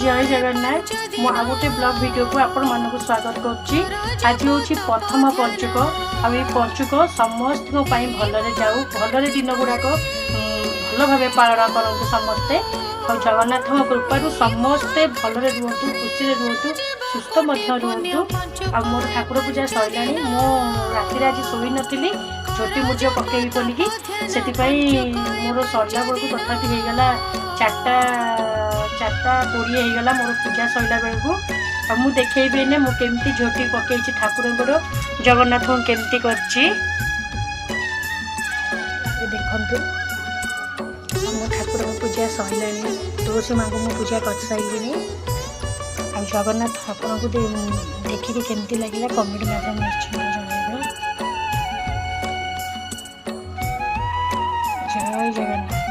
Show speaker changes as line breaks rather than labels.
ଜୟ ଜଗନ୍ନାଥ। ମୁଁ ଆଉ ଗୋଟେ ବ୍ଲଗ୍ ଭିଡ଼ିଓକୁ ଆପଣମାନଙ୍କୁ ସ୍ୱାଗତ କରୁଛି। ଆଜି ହେଉଛି ପ୍ରଥମ ପଞ୍ଚୁକ, ଆଉ ଏଇ ପଞ୍ଚୁକ ସମସ୍ତଙ୍କ ପାଇଁ ଭଲରେ ଯାଉ, ଭଲରେ ଦିନ ଗୁଡ଼ାକ ଭଲ ଭାବେ ପାଳନ କରନ୍ତୁ ସମସ୍ତେ, ଆଉ ଜଗନ୍ନାଥଙ୍କ କୃପାରୁ ସମସ୍ତେ ଭଲରେ ରୁହନ୍ତୁ, ଖୁସିରେ ରୁହନ୍ତୁ, ସୁସ୍ଥ ମଧ୍ୟ ରୁହନ୍ତୁ। ଆଉ ମୋର ଠାକୁର ପୂଜା ସରିଲାଣି। ମୁଁ ରାତିରେ ଆଜି ଶୋଇନଥିଲି ଝୋଟି ମୁର୍ଜ ପକେଇବି ବୋଲିକି, ସେଥିପାଇଁ ମୋର ସରିଲା ବେଳକୁ ତଥାପି ହେଇଗଲା 4ଟା, 4ଟା 20 ହେଇଗଲା ମୋର ପୂଜା ସରିଲା ବେଳକୁ। ଆଉ ମୁଁ ଦେଖେଇବି ଏଇନେ ମୁଁ କେମିତି ଝୋଟି ପକେଇଛି ଠାକୁରଙ୍କର, ଜଗନ୍ନାଥଙ୍କୁ କେମିତି କରିଛି, ଦେଖନ୍ତୁ। ମୋ ଠାକୁରଙ୍କ ପୂଜା ସରିଲାଣି, ତୁଳସୀ ମାଙ୍କୁ ମୁଁ ପୂଜା କରିସାରିଲିଣି। ଆଉ ଜଗନ୍ନାଥ ଆପଣଙ୍କୁ ଦେଖିକି କେମିତି ଲାଗିଲା କମେଣ୍ଟ ମାଧ୍ୟମରେ ନିଶ୍ଚିନ୍ତ ଜଣାଇବେ। ଜୟ ଜଗନ୍ନାଥ।